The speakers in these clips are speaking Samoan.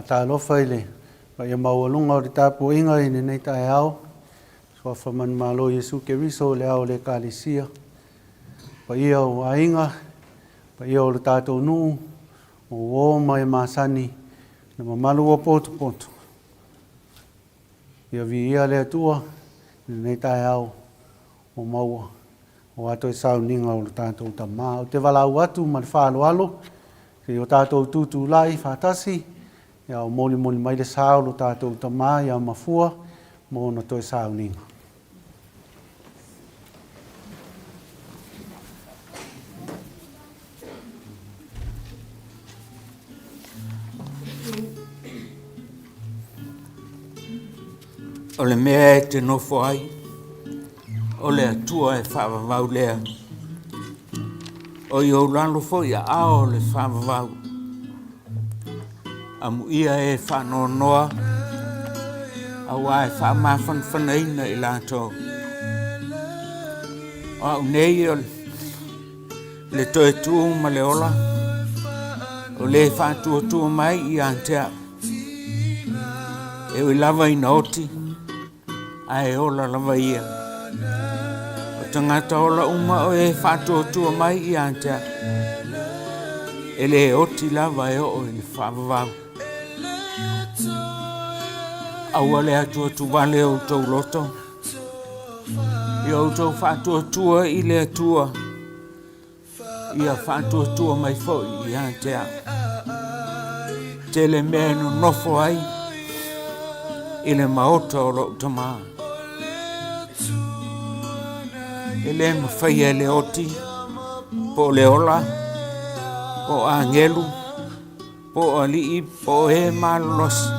Faatalofa i le paia maualuga o le tapuaiga i lenei taeao, Suafa Manumalo Iesu Keriso o le Ao o le Ekalesia, paia o aiga, paia o le tatou nuu, o uo ma e masani, le mamalu ua potopoto. Ia viia le Atua i lenei taeao ua maua aua toe sauniga o lo tatou Tama. Ou te valaau atu ma le faaaloalo se i o tatou tutulai faatasi a o molimoli mai le sa o lo tatou Tama ia Mafua mo ona toe sauniga. O le mea e te nofo ai, o le Atua e faavavau lea. O i ou lalo foi aao o le faavavau. Amuia e faanoanoa, auā e faamafanafanaina i latou. O au nei o le toe tu ma le ola, o le faatuatua mai ia te au. E ui lava ina oti, ae ola lava ia. O tagata ola uma o e faatuatua mai ia te au, e le oti lava e oo i le faavavau. Aua le atuatuvale o outou loto, ia outou faatuatua i le Atua, Ia faatuatua mai foi ia te au. Tele mea e nonofo ai i le maota o lou tamā. E le mafaia e le oti, po o le ola, po o agelu, po o alii, po o e malolosi,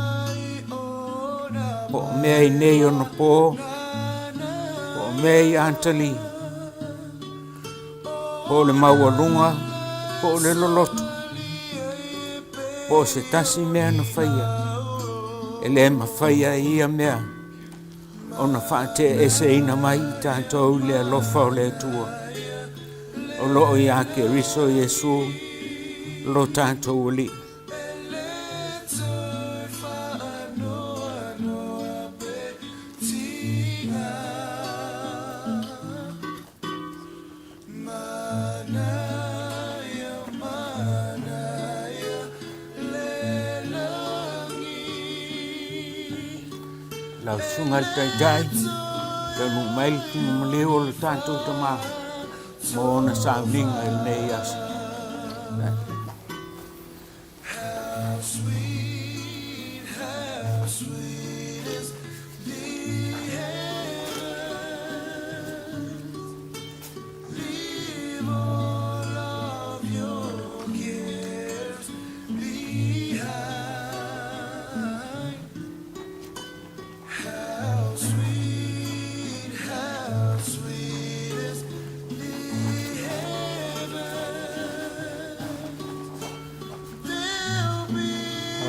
po o mea i nei ona po, po o mea i atalii, po o le maualuga, po o le loloto, po o se tasi mea na faia, e le mafai ai ia mea ona faateeseina mai i tatou i le alofa o le Atua o lo o iā Keriso Iesu lo tatou Alii. Lau Susuga i le Taitai, taunuu mai le tino maliu o le tatou Tama mo ona sauniga i lenei aso.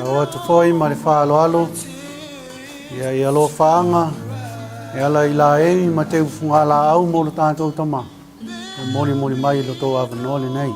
Alo atu foi ma le faaaloalo ia i alofaaga e ala i laei ma teu fugalaau mo lo tatou tama e molimoli mai i lo tou avanoa lenei.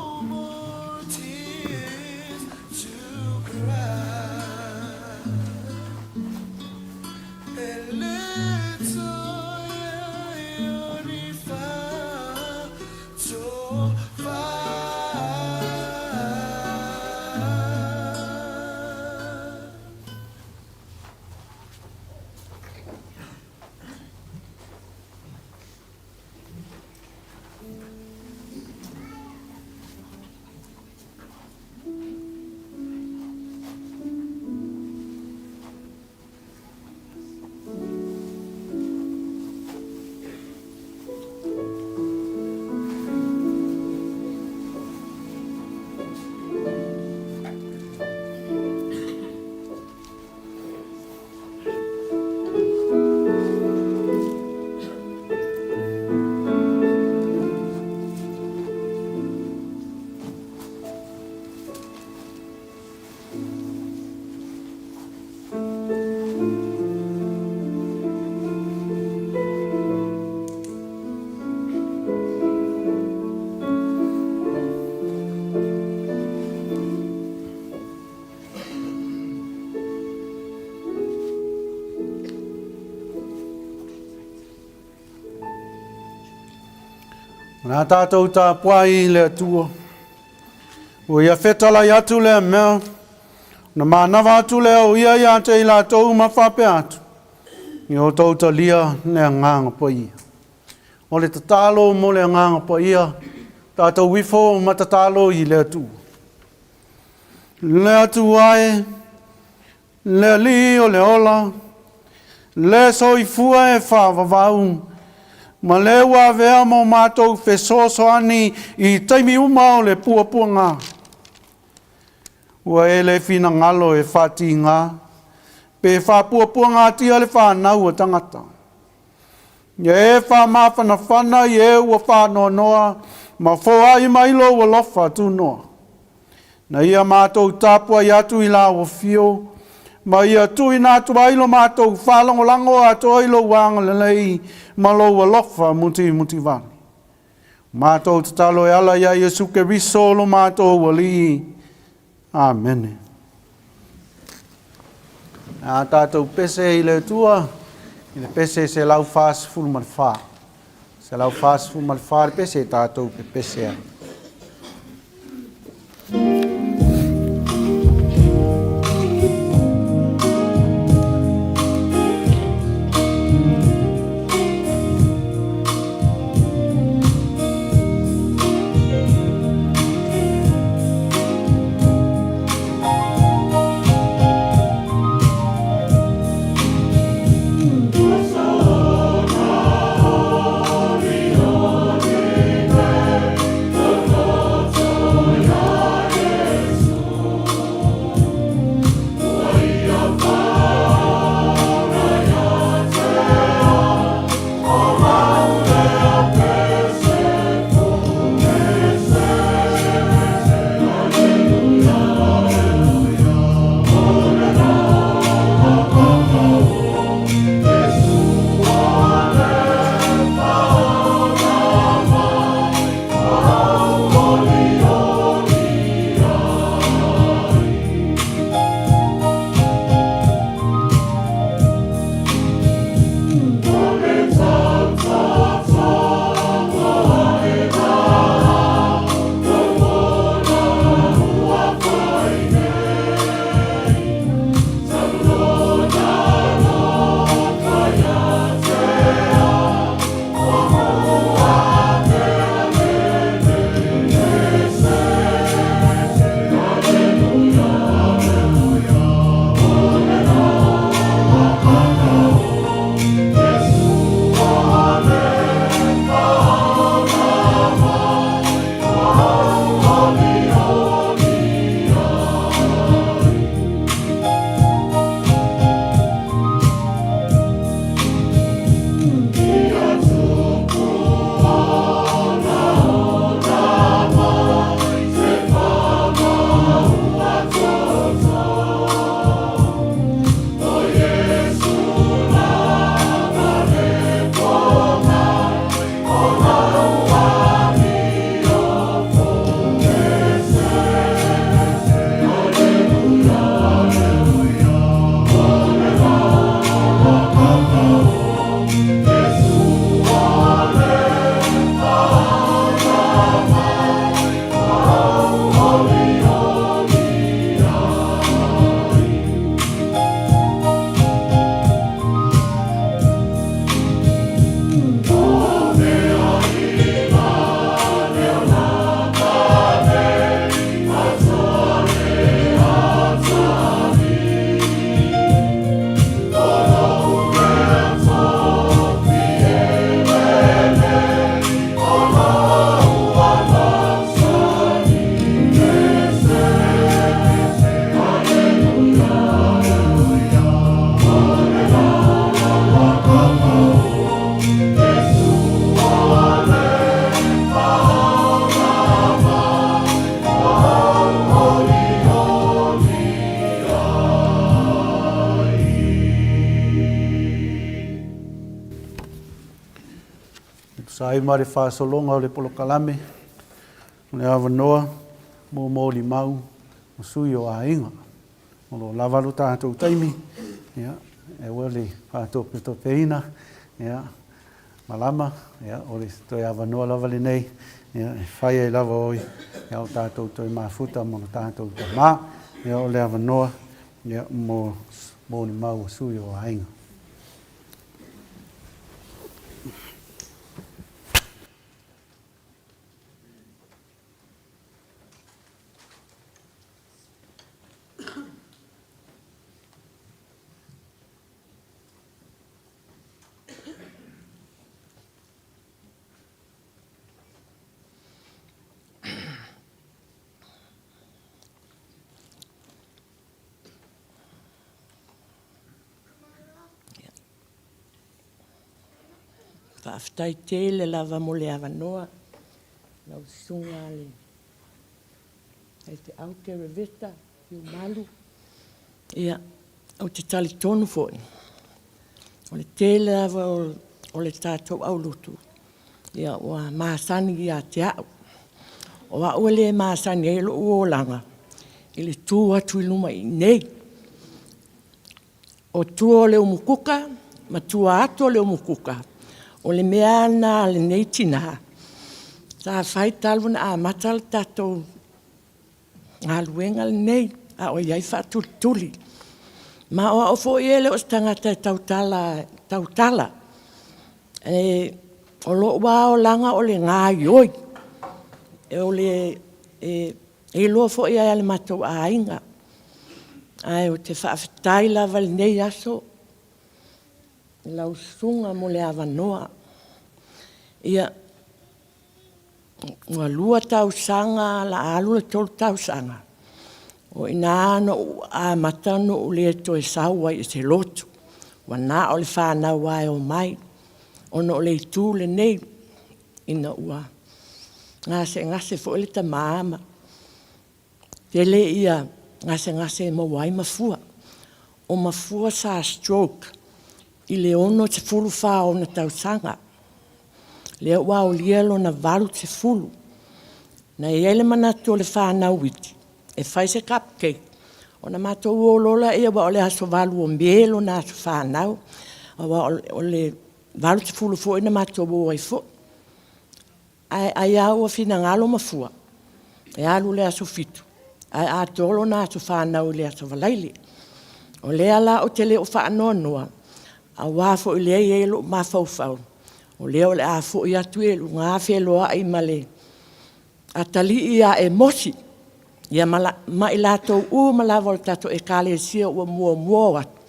O le a tātou tapuai i le Atua. Ua ia fetalai atu lea mea, ona manava atu lea o ia ia te i latou ma faapea atu, Ia outou talia le Agaga Paia. O le tatalo mo le Agaga Paia, tātou ifo ma tatalo i le Atua. Le Atua e, Le Alii o le ola, le soifua e faavavau, ma le ua avea mo matou fesoasoani i taimi uma o le puapuaga. Ua e le finagalo e faatigā pe faapuapuagatia le fanau a tagata. Ia e faamafanafana i e ua faanoanoa ma foai mai lou alofa tunoa. Na ia matou tapuai atu i lau afio, ma ia tuuina atu ai lo matou faalagolago atoa i lou agalelei ma lou alofa mutimutivale. Matou tatalo e ala iā Iesu Keriso lo matou Alii. Amene. A tatou pese i le Atua, i le pese 144. 144 le pese tatou pepese ai. E tusa ai ma le faasologa o le polokalame, o le avanoa mo molimau o sui o aiga. O lo o lava lo tatou taimi, ia, e aua le faatopetopeina, ia. Malama, ia, o le toe avanoa lava lenei, ia, e fai ai lava oe, ia, o tatou toe mafuta ma lo tatou tama, ia, o le avanoa, ia, mo, mo ni mau a sui o aiga. Faafetai tele lava mo le avanoa lau susuga le Taifeau Tereveta Tiumalu. Ia, ou te talitonu foi, o le tele lava o le tatou aulotu, ia ua masani ia te au. O au e le masani ai lou olaga i le tu atu i luma i inei. O tua o le umukuka ma tua atu o le umukuka, o le mea lava lena a lenei tina sa fai talu ona amata le tatou galuega lenei a o i ai faatulituli. Ma o au foi e le o se tagata e tautala, tautala. O lou lava olaga o le gaoioi. O le, e iloa foi e le matou aiga. Ae ou te faafetai lava i lenei aso i lau susuga mo le avanoa. Ia, ua 2 tausaga o le a alu le 3 tausaga, o i ina na ou amata ona ou le toe sau ai i se lotu, ua na o le fanau lava e omai, ona o le itu lenei, ina ua gasegase foi le tama ma tele ia gasegase e maua ai mafua. O mafua sa stroke i le 64 o ona tausaga, lea ua aulia lona 80. Na i ai le manatu o le fanau iti e fai se cupcake ona matou o loa lea, aua o le aso 8 o Me lona aso fanau, aua o le 80 foi na matou o ai foi. Ae ai lava ua finagalo mafua e alu i le aso 7 ae atoa lona aso fanau i le aso Faraile. O lea la ou te le o faanoanoa, aua foi o lea e i ai lou mafaufau, o lea o le a foi atu i luga feiloai ma le atalii ia Emosi, ia ma i latou uma lava o le tatou Ekalesia ua muamua o atu,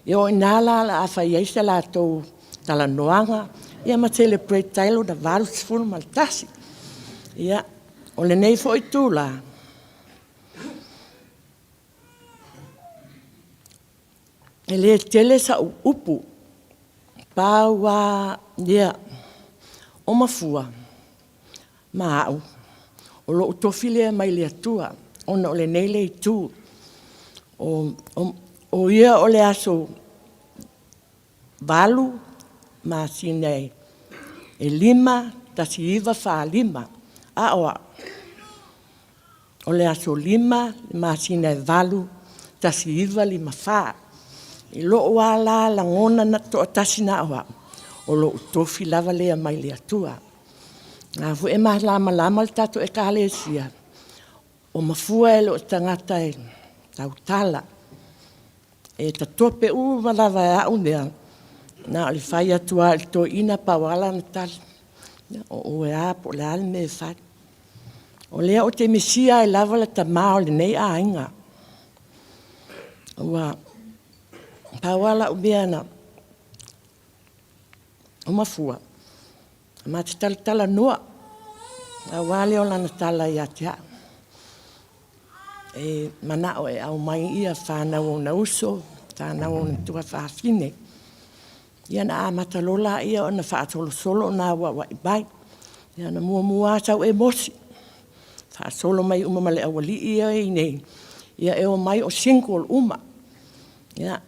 ia o i ina la o le a fai ai se latou talanoaga ma celebrate ai lona 81. Ia, o lenei foi itula, e le tele sau upu, pau lava lea, o mafua ma au, o lou tofi lea mai le Atua ona o lenei le itu. O ia o le aso 8 masina e 5, 1945, a o au, o le aso 5 le masina e 8, 1954. I lou lava la lagona toatasi na o au, o lou tofi lava lea mai le Atua. O la foi e malamalama le tatou Ekalesia, o mafua e le o se tagata e tautala, e tatope uma lava e au mea, na o le fai atu lava i le toeaina, pau lava lana tali, ia o oe lava po o le a le mea e fai. O lea ou te misia ai lava le tama o lenei aiga. Ua pau lava lau mea na mafua, ma te talatalanoa, pau lava lea o lana tala ia te au. E manao e aumai fanau a ona uso, fanau a ona tuafafine. Ia ona amata loa lea ona faasolosolo ona auauai mai. Ia na muamua lava sau Emosi, faasolo mai uma ma le aualii ia e i inei, ia e omai o single uma. Ia,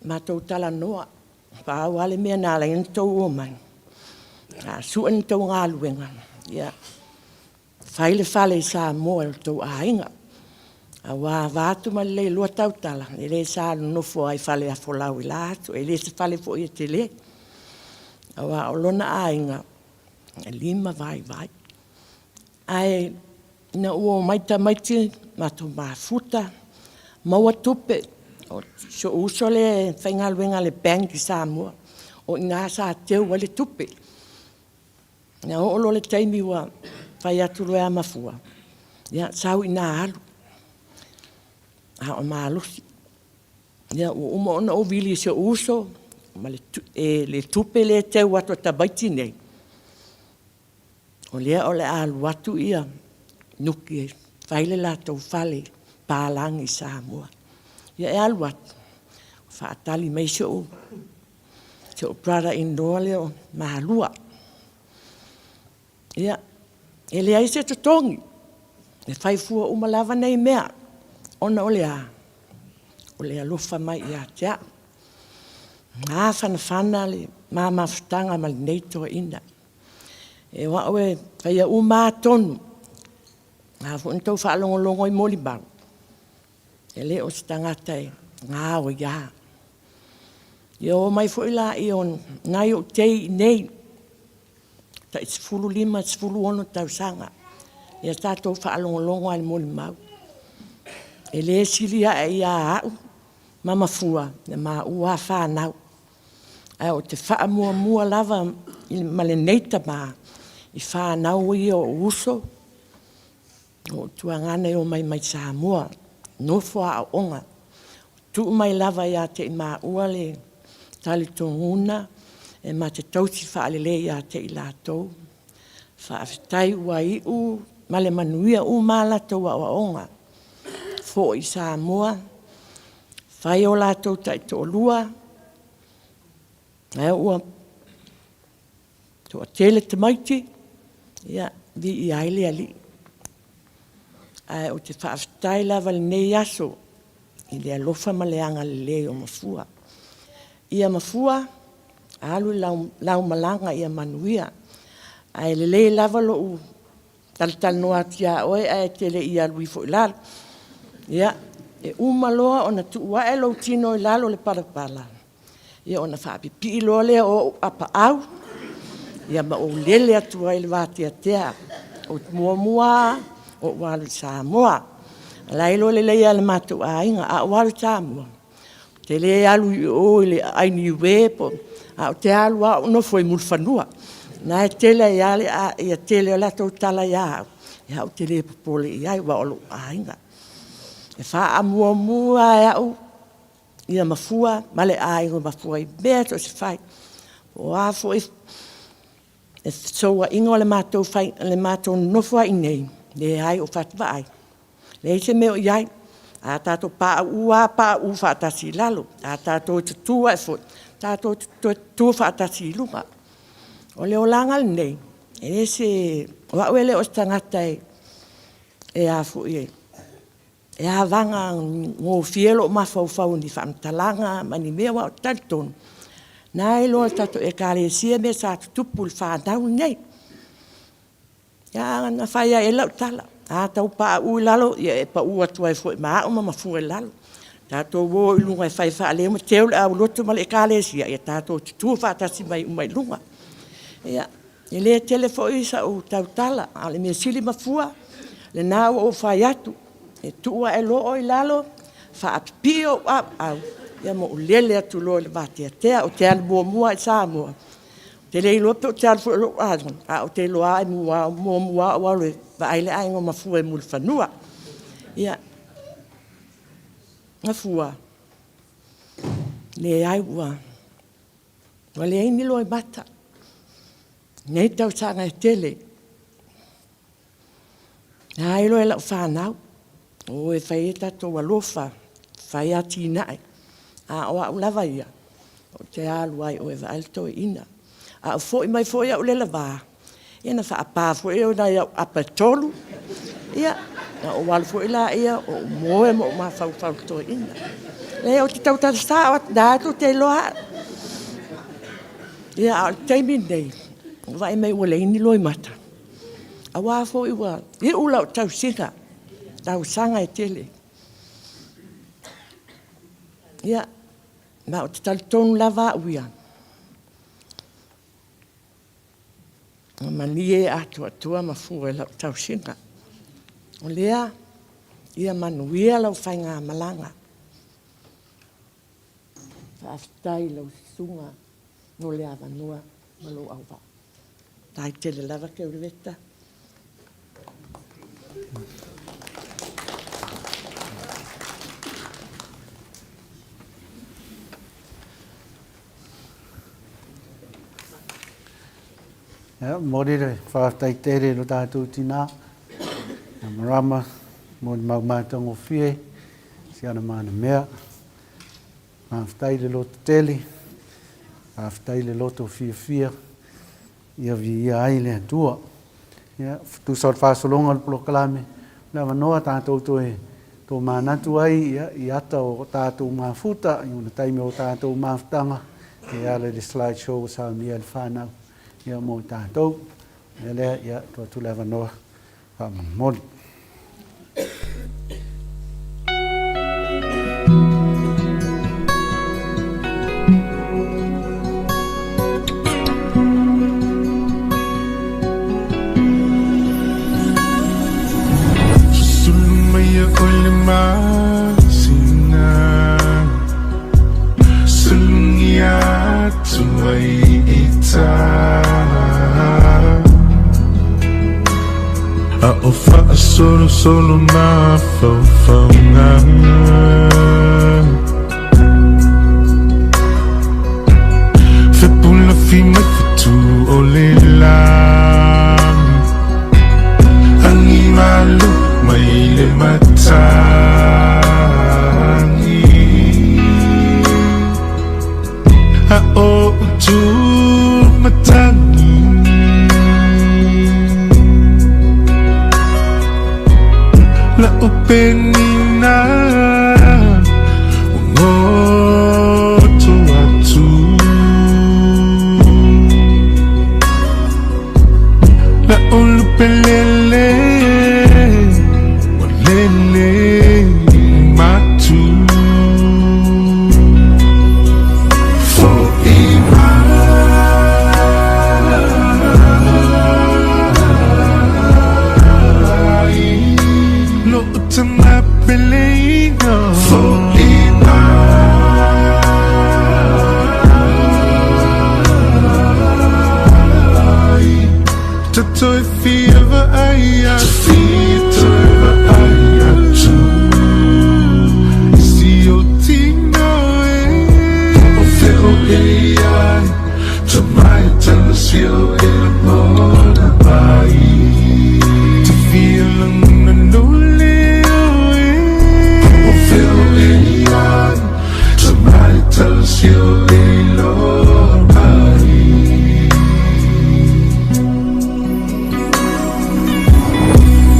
matou talanoa, pau lava le mea na ala ai ona outou omai, a sue ni tou galuega, ia fai le fale i Samoa i lo outou aiga. Aua vaeatu ma le le iloa tautala, e le sa nonofo lava i fale afolau i la aso, e le o se fale foi e tele. Aua o lona aiga e limavaivai. Ae ina ua omai tamaiti matou mafuta, maua tupe. O si ou uso lea e faigaluega i le bank i Samoa, o i ina sa teu ai le tupe. Na oo loa i le taimi ua fai atu loa ia Mafua, ia sau ina alu, a o malosi. Ia ua uma ona ou vili i si ou uso ma le tupe lea e teu atu a tamaiti nei, o lea o le a alu atu Nuki e fai le latou fale papalagi i Samoa. Ia e alu atu, faatali mai si ou brother in law lea o Malua. Ia, e leai se totogi, e fai fua uma lava nei mea, ona o le a? O le alofa mai ia te au. Mafanafana le ma mafutaga ma lenei toeaina. E o au e faia uma lava tonu. A foi na outou faalogologo i molimau, e le o se tagata e gaoia. Ia omai foi laia o nai ou tei i inei, tai 15, 16 tausaga, ia tatou faalogologo lava i le molimau. E le sili ae ia au ma Mafua le maua fanau, ae ou te faamuamua lava ma lenei tama i fanau ia o ou uso, o ou tuagana e omai mai Samoa, nofo aoaoga. Tuu mai lava ia te i maua le talitonuga e ma te tausi faalelei ia te i latou. Faafetai ua iu ma le manuia uma a latou aoaoga, foi i Samoa, fai o latou taitoalua, ae ua toatele tamaiti, ia, viia ai le Alii. Ae ou te faafetai lava i lenei aso i le alofa ma le agalelei o Mafua. Ia Mafua, alu i lau malaga ia manuia. Ae lelei lava lou talatalanoa atu ia oe ae e te le i alu ifo i lalo. Ia, e uma loa ona tuu ae lou tino i lalo o le palapala, ia ona faapipii loa lea o ou apaau, ia ma ou lele atu ai i le vateatea. Ou te muamua lava ou alu i Samoa. O la e iloa lelei lava e le matou aiga, a ou alu i Samoa, ou te le alu i o i le aai niue po o… ae ou te alu lava ou nofo i Mulifanua. O lena e tele ai lava le tele o latou tala ia au, ae ou te le popole i ai aua o lou aiga. E faamuamua lava e au ia Mafua ma le aiga o Mafua i mea so o se fai. Po o a foi fesouaiga o le matou nonofo ai i inei, leai ou fai atu, vaai, e leai se mea o i ai. A tatou pauu lava, pauu faatasi i lalo. A tatou tutu ae foi, tatou toe tutu faatasi i luga. O le olaga lenei, e le se… o au e le o se tagata e avagagofie lou mafaufau i ni faamatalaga ma ni mea, aua ou te talitonu, o lena e iloa e le tatou Ekalesia mea sa tutupu i le fanau lenei. Ia na fai lava i ai lau tala, a tau pauu i lalo, ia e pau atu ai foi ma au ma Mafua i lalo. Tatou o i luga e fai faaleu ma teu le aulotu ma le Ekalesia, ia tatou tutu faatasi mai uma i luga. Ia, e le tele foi sau tautala, a o le mea sili Mafua, o lena ua ou fai atu, e tuu ae loa oe i lalo, faapipii ou apaau ma ou lele atu loa i le vateatea. Ou te alu muamua lava i Samoa, ou te le iloa pe ou te alu foi o lou aiga, ae ou te iloa lava e muamua lava ou alu e vaai le aiga o Mafua i Mulifanua. Ia, Mafua, leai ua leai ni loimata i nei tausaga e tele. Na iloa e lau fanau, o e fai a tatou alofa, fai atinae, a o au lava ia, ou te alu lava i o e vaai le toeaina. A o foi mai foi au i Lelava, ia ona faapa foi lea o nai au apa e tolu, ia, ona ou alu foi lea ou moe ma ou mafaufau i le toeaina. Leai ou te tautala sao atu, o lena tou te iloa au. Ia, a o le taimi lenei, ua vaai mai ua leai ni loimata, aua foi ua iu lau tausiga i tausaga e tele. Ia, ma ou te talitonu lava au ia, Ua malie atoatoa ma fua i lau tausiga. O lea, ia manuia lau faigamalaga. Faafetai i lau susuga mo le avanoa ma lou auvaa. Faafetai tele lava Keuliveta. Ia, momoli le faafetai tele i lo tatou tinā, ia Marama, mo le mau matagofie, si ana mana mea. Faafetai i le loto tele, faafetai i le loto fiafia, ia viia ai le Atua. Ia, tusa o le faasologa o le polokalame, o le avanoa tatou toe tomanatu ai ia, i ata o tatou mafuta, i ona taimi o tatou mafutaga, e ala i le slide show ua saunia e le whanau ia, mo tatou. Ia lea, ia, tuu atu le avanoa faamolemole. Susulu mai o le masina Sulungi atu mai i A o faasolosolo mafaufauga Fepulafi mai fetu o le lagi Agi malu mai le matagi A o utu matagi La o penina Ua goto atu La o lupelele Ua lele matu Fo'i mai Lo'u tama peleina Fo'i mai Ta toe fia vaai atu Toe vaai atu I si ou tino e O fea o e i ai Tamai talasio e lagona mai Ta fia lagona no leo e O fea o e i ai Tamai talasio e iloa mai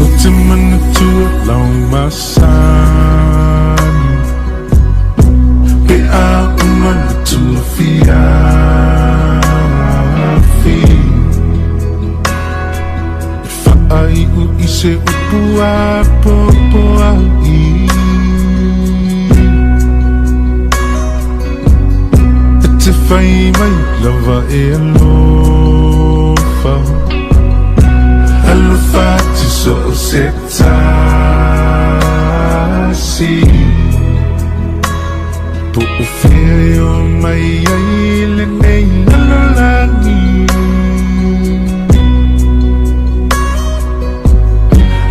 Ou te manatua lau masani Pe a uma le tua fiafi E faaiu i se upu apoapoai E te fai mai lava e alofa Alofa atu so o se tasi Po o fea e o mai ai lenei lalolagi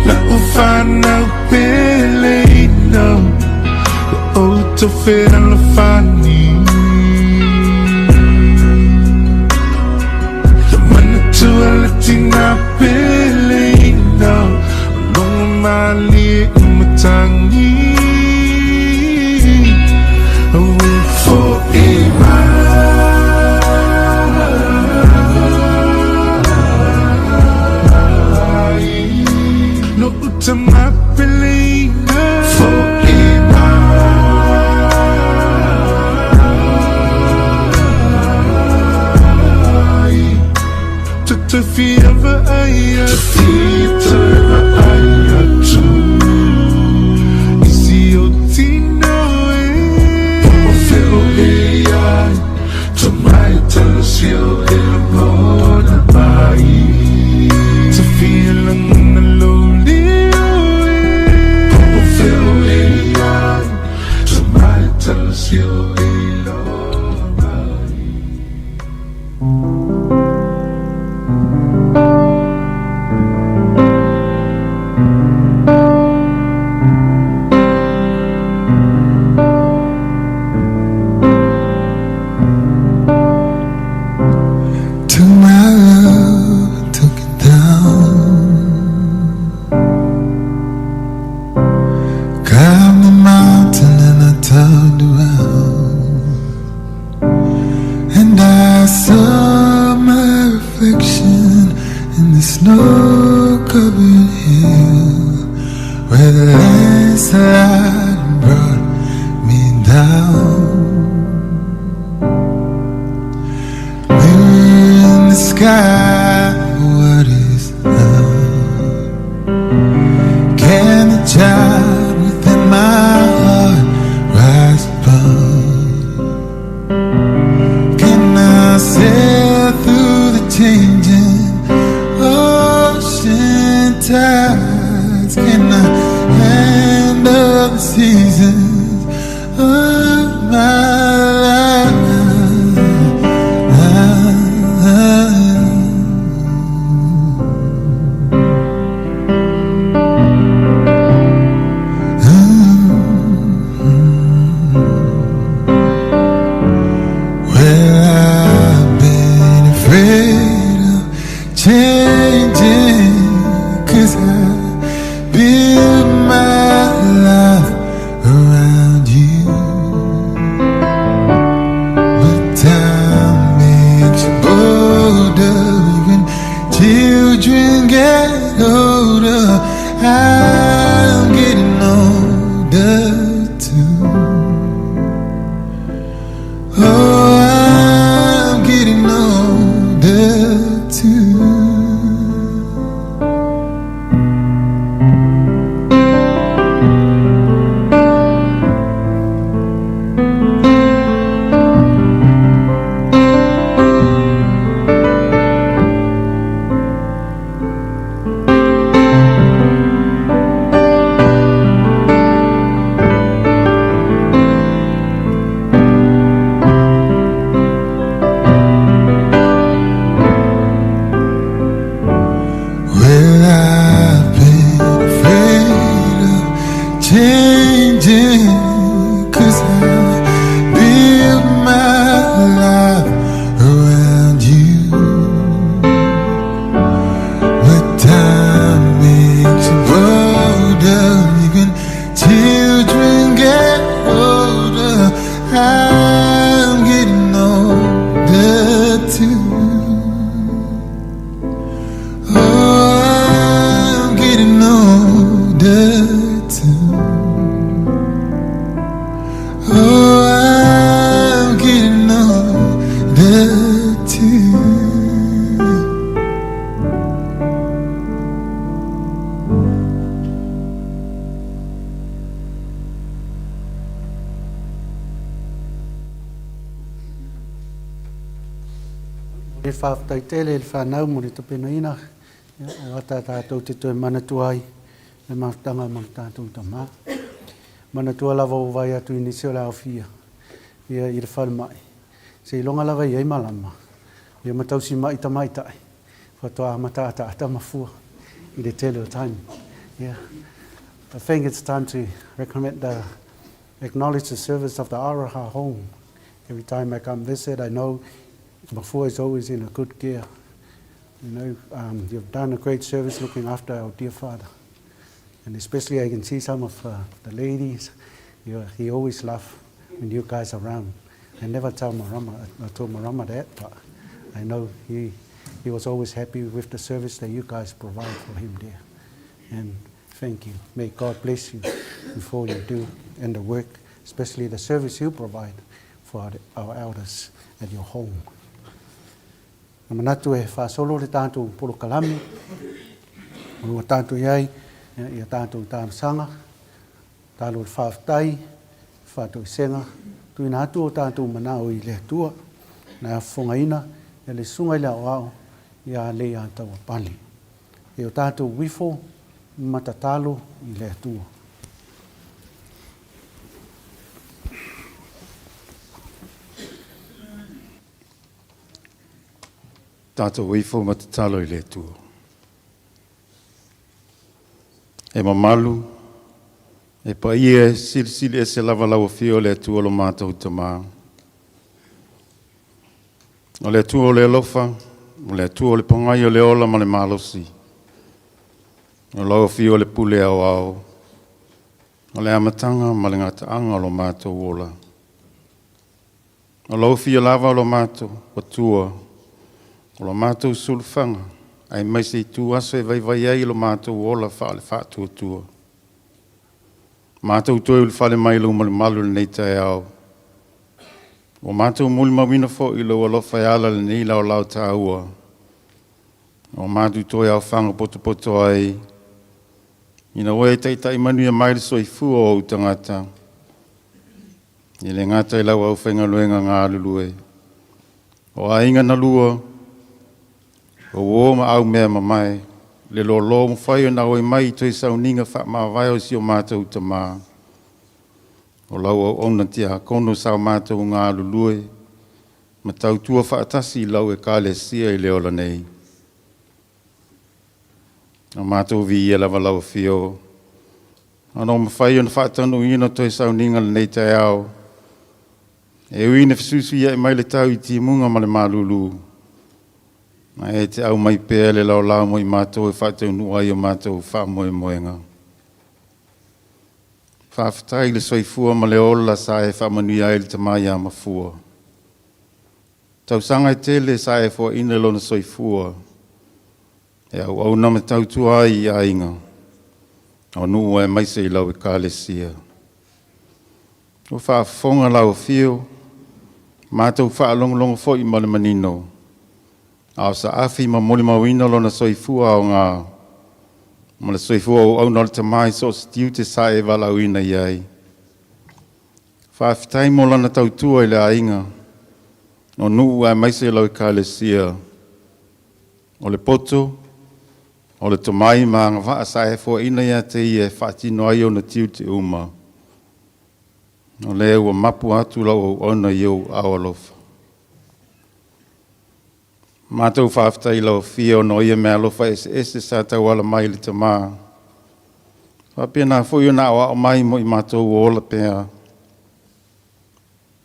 La'u fanau peleina Ua outou fealofani Ia manatua le tina peleina O logo malie i matagi Auē fo'i mai Lo'u tama peleina Fo'i mai Ta toe fia vaai atu Toe vaai atu I si ou tino e Po o fea o e i ai Tamai talasio e lagona mai. Seasons cannot handle the seasons of my life. Well, I've been afraid of changing, 'cause I built my life around you. But time makes you bolder, even children get older. I'm getting older too. Oh, I'm getting older too. Well, I've been afraid of changing, 'cause I built my life around you. But time makes you bolder, even children get older. I'm getting older too. Oh, I'm getting older too. Oh, I'm getting older too. E whāwhtai tele i le whanau mo le tapenaina, o ata tātou te toe manatua ai le mafutaga ma le tātou tamā. Manatua lava o vai atu i nisi o le aofia ia i le falemai. Seiloga lava i ai malama ia ma tausi mai tamaitai faatoa amata ataata mafua i le tele o taimi. Yeah. I think it's time to recommend the acknowledge the service of the Aroha home. Every time I come visit, I know Mafua is always in a good gear. You know, you've done a great service looking after our dear father. And especially I can see some of the ladies, you know, he always laugh when you guys are around. I never tell Marama, I told Marama that, but I know he was always happy with the service that you guys provide for him there. And thank you. May God bless you before you do and the work, especially the service you provide for our elders at your home. Na manatu e whaasolo le tātou polokalame, o ua tātou i ai, ia tātou talosaga, talo le faafetai, faatoesega, tuuina atu o tātou manao i le Atua, na afofogaina e le susuga i le aoao ia Leiatauapale. E o tātou uifo ma tatalo i le Atua. Tatou ifo ma tatalo i le Atua. E mamalu, e paia e silisili ese lava lau afio o le Atua lo matou Tamā. O le Atua o le alofa, o le Atua o le pagai o le ola ma le malosi. O lau afio o le pule aoao, o le amataga ma le gataaga o lo matou ola. O lau afio lava o lo matou Atua, o lo matou sulufaga, aemaise itu aso e vaivai ai lo matou ola faale faatuatua. Matou toe ulufale mai lou malumalu i lenei taeao. Ua matou molimauina foi lou alofa e ala i lenei laolao taua. Ua matou toe aofaga potopoto ai, ina ua e taitai manuia mai le soifua o ou tagata. E le gata i lau aufaigaluega galulue, o aiga na lua, o uō ma aumea mamae. le loaloa ua mafai ona auai mai i toe sauniga faamavae o si o matou tama. O lau auauna tiakono sa o matou galulue ma tautua faatasi i lau Ekalesia i le ola nei. O matou viia lava lau Afio, ona ua mafai ona faataunuuina toe sauniga lenei taeao, e ui ina fesuisuiai mai le tau i timuga ma le malulu, ae e te aumai pea le laolao mo i matou e faataunuu ai o matou faamoemoega. Faafetai i le soifua ma le ola sa e faamanuia ai le tama ia Mafua. Tausaga e tele sa e foaina i lona soifua e auauna ma tautua ai i aiga, o nuu aemaise i lau Ekalesia. Ua faafofoga lau afio, matou faalogologo foi ma le manino, a o saafi ma molimauina lona soifua aoga ma le soifua auauna o le tama i so o se tiute sa e valaauina i ai. Faafetai mo lana tautua i le aiga, o nuu aemaise lau Ekalesia. O le poto, o le tomai ma agavaa sa e foaina ia te ia e faatino ai ona tiute uma, o lea ua mapu atu lau auauna i ou aao alofa. Matou faafetai i lau Afio ona o ia meaalofa eseese sa tauala mai i le Tama, faapena foi ona aoao mai mo i matou o ola pea,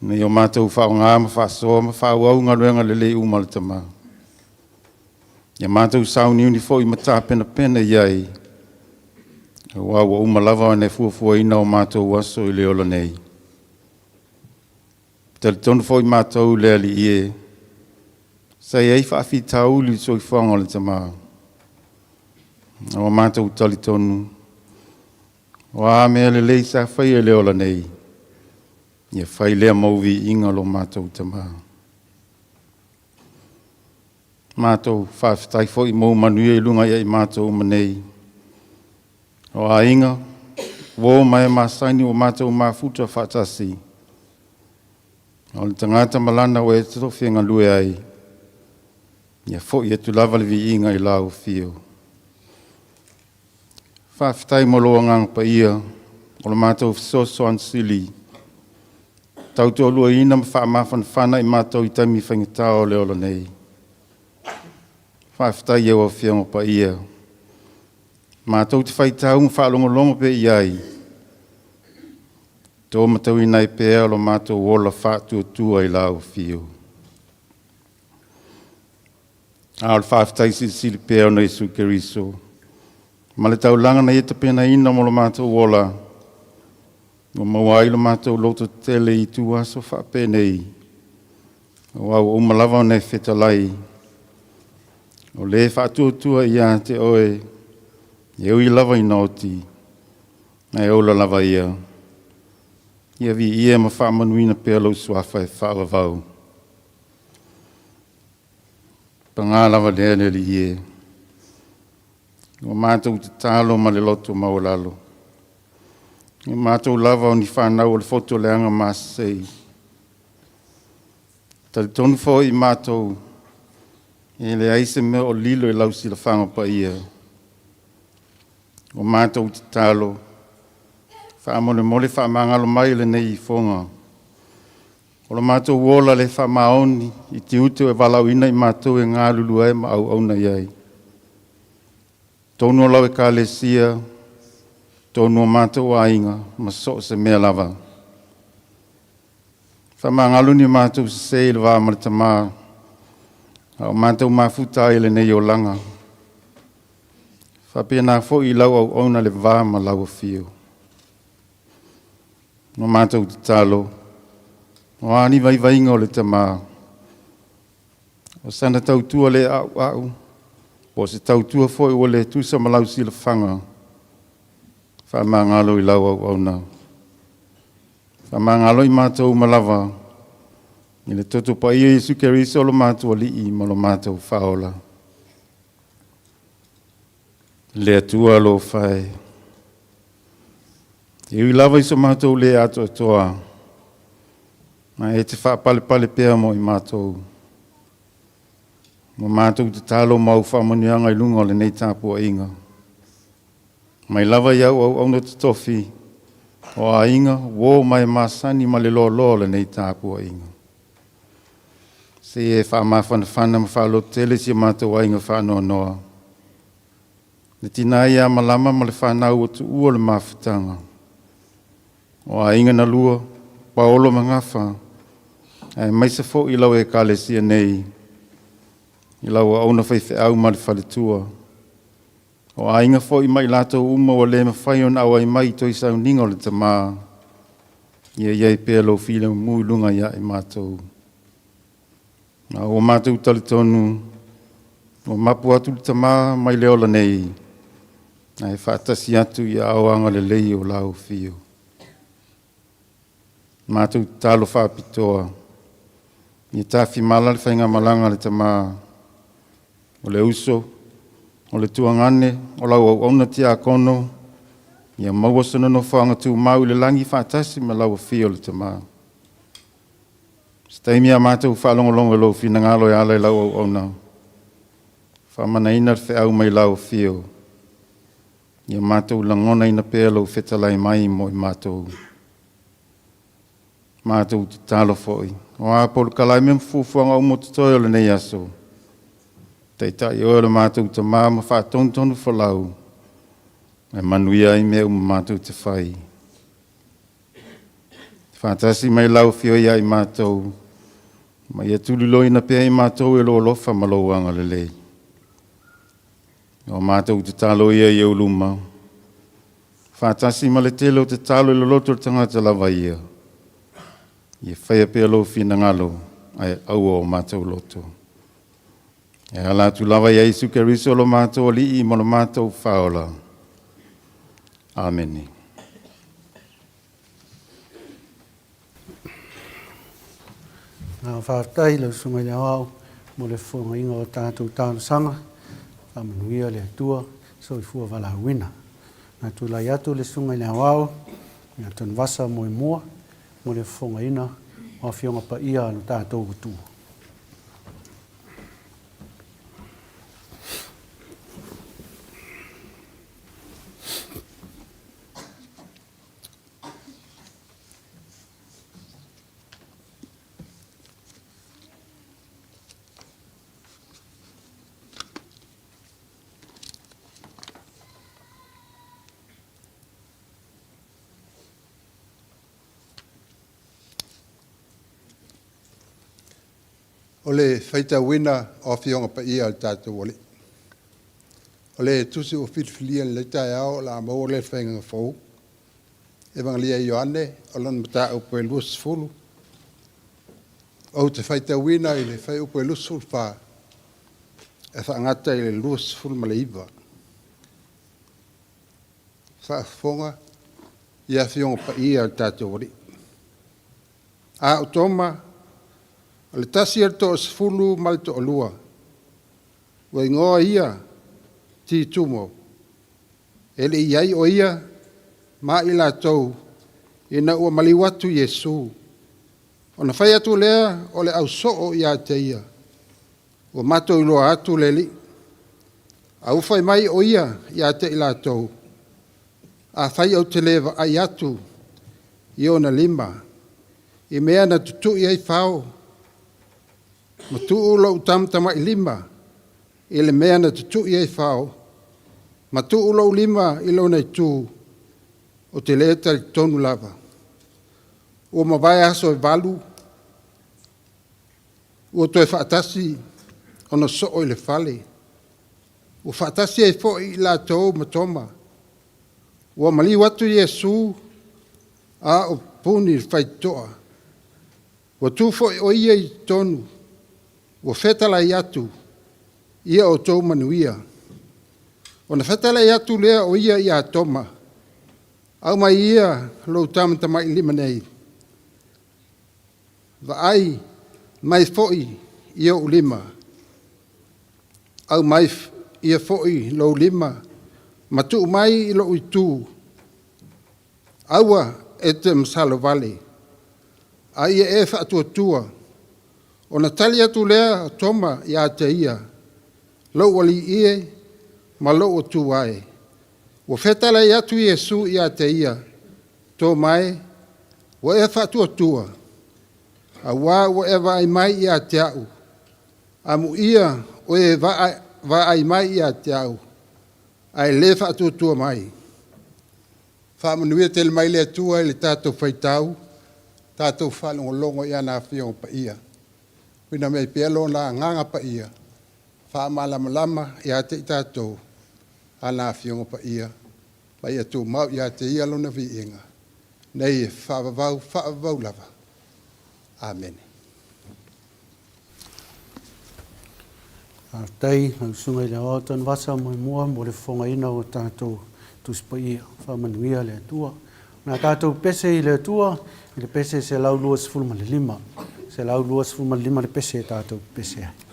ina ia matou faaaoga ma faasoa ma faaauau galuega lelei uma a le Tama. Ia matou sauniuni foi ma tapenapena i ai, aua ua uma lava ona e fuafuaina o matou aso i le ola nei. E talitonu foi matou le Alii e, sa i ai faafitauli i le soifuaga o le Tama. Ua matou talitonu, o a mea lelei sa faia i le ola nei, ia fai lea mo viiga lo matou Tama. Matou faafetai foi mo manuia i luga ia i matou uma nei. O aiga, uo ma e masani ua matou mafuta faatasi. O le tagata ma lana ua e tofi e galue ai, ia foi atu lava le viiga i lau afio. Faafetai mo lou Agaga Paia, o le matou fesoasoani sili, tautoaluaina ma faamafanafana i matou i taimi faigata o le ola nei. Faafetai i lau Afioga Paia, matou te faitau ma faalogologo pea i ai, to matauina ai pea lo matou ola faatuatua i lau afio. A o le faafetai silisili pea ona Iesu Keriso, ma le taulaga na ia tapenaina mo lo matou ola, ua maua ai lo matou lototetele i ituaso faapenei, aua ua uma lava ona e fetalai, o le faatuatua ia te oe, e ui lava ina oti, ae ola lava ia. Ia viia ma faamanuina pea lou suafa e faavavau. Paga lava lea le Alii e, ua matou tatalo ma le loto maualalo, o matou lava o ni fanau o le foto leaga masei. Talitonu foi matou, e leai se mea o lilo i lau silafaga paia. Ua matou tatalo, faamolemole faamagalo mai lenei ifoga. O lo matou ola le faamaoni i tiute ua e valaauina i matou e galulue ai ma auauna i ai. Totonu o lau Ekalesia, totonu o matou aiga ma so o se mea lava. Faamagalo ni matou sese i le va ma le Tama, a o matou mafuta ai i lenei olaga. Faapena foi i lau auauna le va ma lau afio. Ma matou tatalo, o a ni vaivaiga o le Tama, o sana tautua le a'ua'u, po o se tautua foi ua le tusa ma lau silafaga, faamagalo i lau auauna. Faamagalo i matou uma lava, i le toto paia o Iesu Keriso lo matou Alii ma lo matou Faaola. Le Atua alofa e, e ui lava i so matou le atoatoa, ae e te faapalepale pea mo i matou. Ma matou tatalo ma au faamanuiaga i luga o lenei tapuaiga. Mai lava i au auauna totofi, o aiga, uo ma e masani ma le loaloa o lenei tapuaiga. Se e faamafanafana ma faalototele si o matou aiga faanoanoa. Le tina ia Malama ma le fanau ua tuua le mafutaga. O aiga na lua, Paolo ma Gafa, aemaise foi lau Ekalesia nei, i lau auauna faifeau ma le faletua. O aiga foi ma i latou uma ua le mafai ona auai mai i toe sauniga o le Tama, ia i ai pea lou filemu i luga ia i matou. A ua matou talitonu, ua mapu atu le Tama mai le ola nei, ae faatasi atu i aao agalelei o lau afio. Matou tatalo faapitoa, ia tafimala le faigamalaga a le Tama, o le uso, o le tuagane, o lau auauna tiakono, ia maua sona nofoaga tumau i le lagi faatasi ma lau afio le Tama. Se taimi a matou faalogologo i lou finagalo e ala i lau auauna, faamanaina le feau mai lau afio, ia matou lagonaina pea lou fetalai mai mo i matou. Matou tatalo foi, o a polokalame ma fuafuaga uma o totoe o lenei aso, taitai oe o le matou Tama ma faatonutonu folau, e manuia ai mea uma matou te fai. Faatasi mai lau Afio ia i matou, ma ia tuliloaina pea i matou e lou alofa ma lou agalelei. O matou tatalo ia i ou luma, faatasi ma le tele o tatalo i le loto o le tagata lava ia, ia faia pea lou finagalo, ae aua o matou loto. E ala atu lava ia Iesu Keriso lo matou Alii ma lo matou Faaola. Amene. Agaga faafetai i lau Susuga i le Aoao mo le fofogaina o tatou talosaga. Faamanuia le Atua, soifua valaauina. Na tulai atu le Susuga i le Aoao ia Tanuvasa Moemua mo le fofogaina o Afioga Paia a lo tatou atunuu. O le faitauina o Afioga Paia a le tatou Alii. O le tusi ua filifilia i lenei taeao o le a maua lea i le Faiga Fou, Evagelia e Ioane, o lana mataupu e 20. Ou te faitauina i le fuaiupu e 24 e faagata i le 29. Faafofoga i Afioga Paia a le tatou Alii. A o Toma, o le tasi o le toasefulu ma le toalua, ua igoa ia Titumo, e le i i ai o ia ma i latou ina ua maliu atu Iesu. Ona fai atu lea o le ausoo ia te ia, Ua matou iloa atu le Alii. A ua fai mai o ia ia te i latou, Afai ou te le vaai atu i ona lima i mea na tutui ai fao, ma tuu lou tamatamailima i le mea na tutui ai fao, ma tuu lou lima i lona itu, ou te le talitonu lava. Ua mavae aso e valu, ua toe faatasi ona soo i le fale, ua faatasi ai foi i latou ma Toma. Ua maliu atu Iesu a o pupuni le faitotoa. Ua tu foi o ia i totonu, ua fetalai atu, Ia outou manuia. Ona fetalai atu lea o ia ia Toma, Aumai ia lou tamatamailima nei, vaai mai foi i ou lima. Aumai ia foi lou lima ma tuu mai i lou itu. Aua e te masalo vale, a ia e faatuatua. Ona tali atu lea o Toma ia te ia, Lou Alii e, ma lou Atua e. Ua fetalai atu Iesu ia te ia, Toma e, ua e faatuatua, auā ua e vaai mai ia te a'u, amuia o e vaai mai ia te a'u, ae le faatuatua mai. Faamanuia tele mai le Atua i le tatou faitau, tatou faalogologo i ana Afioga Paia. Tuuina mai pea Lona Agaga Paia, faamalamalama ia te i tatou ana Afioga Paia, ma ia tumau ia te Ia Lona viiga, nei e faavavau, faavavau lava. Amene. Faafetai lau Susuga i le Aoao Tanuvasa Moemua mo le fofogaina o tatou Tusi Paia. Faamanuia le Atua. Na tatou pese i le Atua i le pese 125. 125 le pese e tatou pese ai.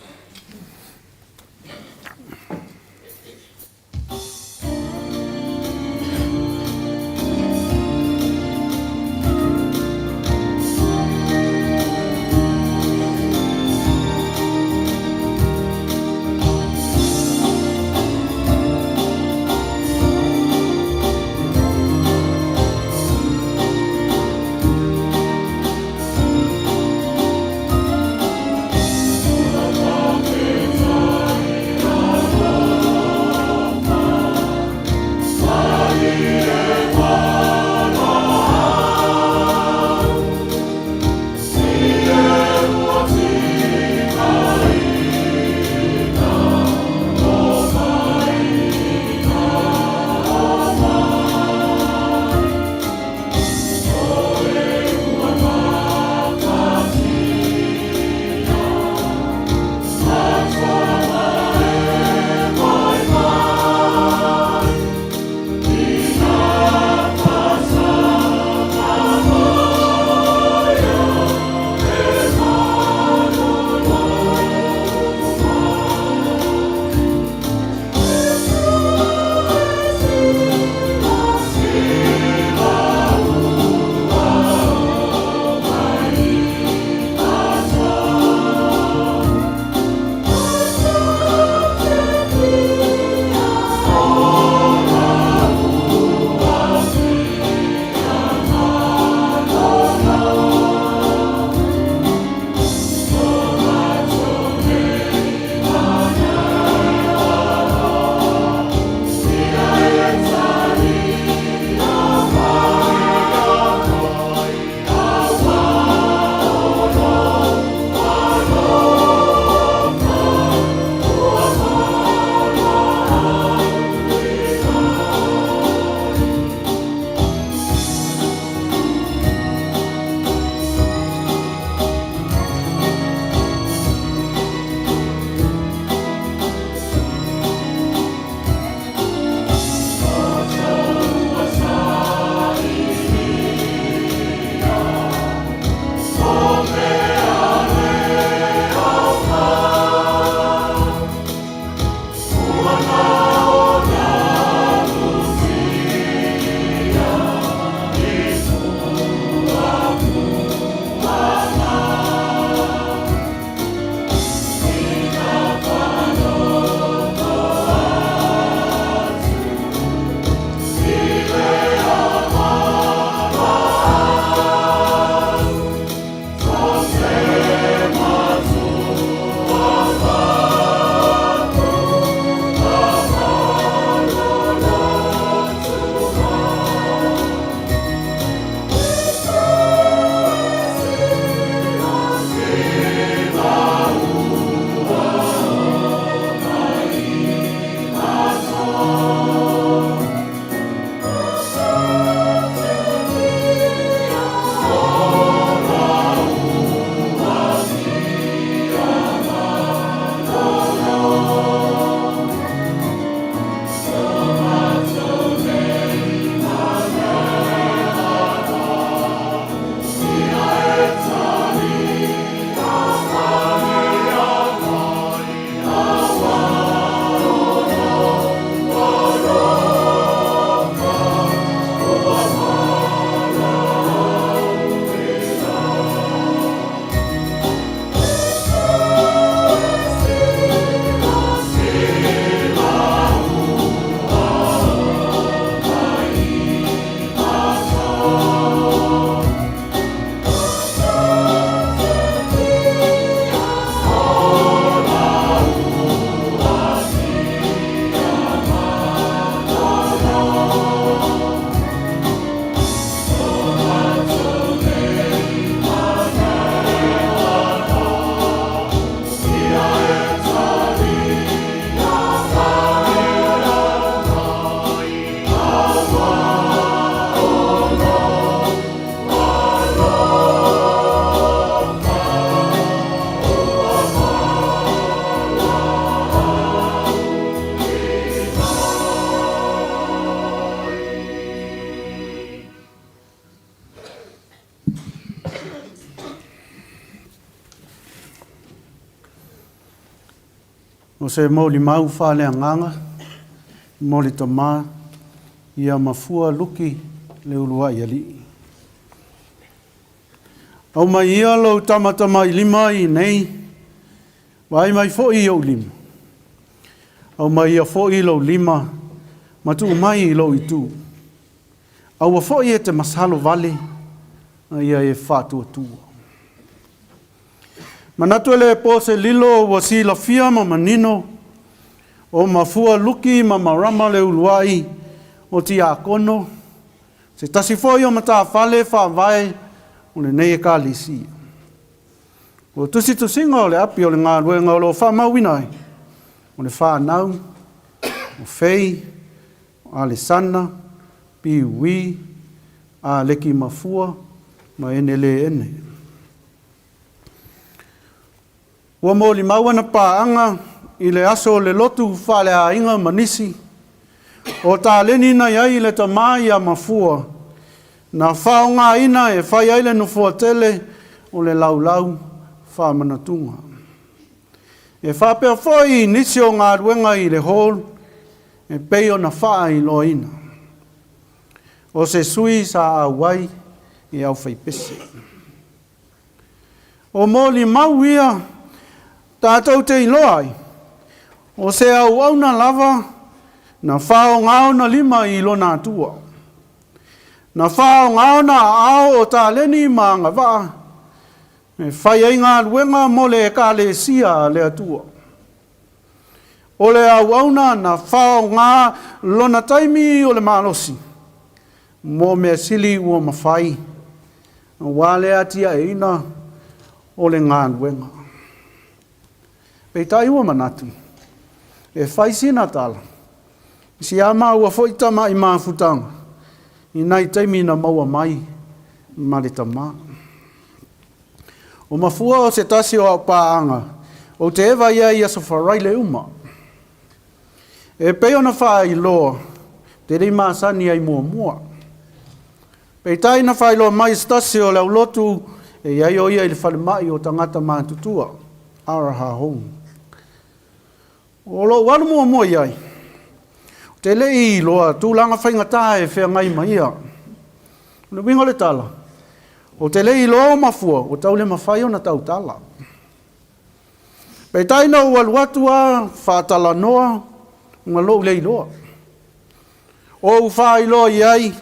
O se molimau faaleagaga mo le tama ia mafua Luki le uluai alii. Aumai ia lou tamatamailima i nei, vaai mai foi i ou lima. Aumai ia foi lou lima ma tuu mai i lou itu. Aua foi e te masalo vale, a ia e faatuatua. Manatu e le po se lilo ua silafia ma manino, o mafua Luki ma Marama le uluai o Tiakono, se tasi foi o matafale faavae o lenei Ekalesia. O tusitusiga o le api o le galuega o lo o faamauina ai, o le whanau, o Fei, o Alesana, Piui, Aleki Mafua ma Ene Le Ene. Ua molimau ana paaga i le aso o le lotu faaleaiga ma nisi, o taleni na i ai i le tama ia Mafua, na faaaogaina e fai ai le nofoa tele o le laulau faamanatuga. E faapea foi i nisi o galuega i le hall e pei ona faailoaina. O se sui sa auai i aufaipese. O molimau ia tatou te iloa ai, o se auauna lava na faaaoga ona lima i lona Atua. Na faaaoga ona aao o taleni ma agavaa e fai ai galuega mo le Ekalesia a le Atua. O le auauna na faaaoga lona taimi o le malosi mo mea sili ua mafai aua le atiaeina o le galuega. Peitai ua manatu, e fai sina tala, i si a māua foi tama'i mafutaga i nai taimi na maua mai ma le tama. O mafua o se tasi o au paaga, ou te eva i ai i aso Faraile uma. E pei ona faailoa, te le i masani ai muamua. Peitai na faailoa mai e se tasi o le aulotu e i ai o ia i le falemai o tagata matutua, Araha Home. O lou alu muamua i ai, ou te le i iloa tulaga faigata e feagai ma ia. O le uiga o le tala, ou te le i iloa o mafua ua tau le mafai ona tautala. Peitai na ou alu atu a faatalanoa ma lou le iloa. Ou faailoa i ai,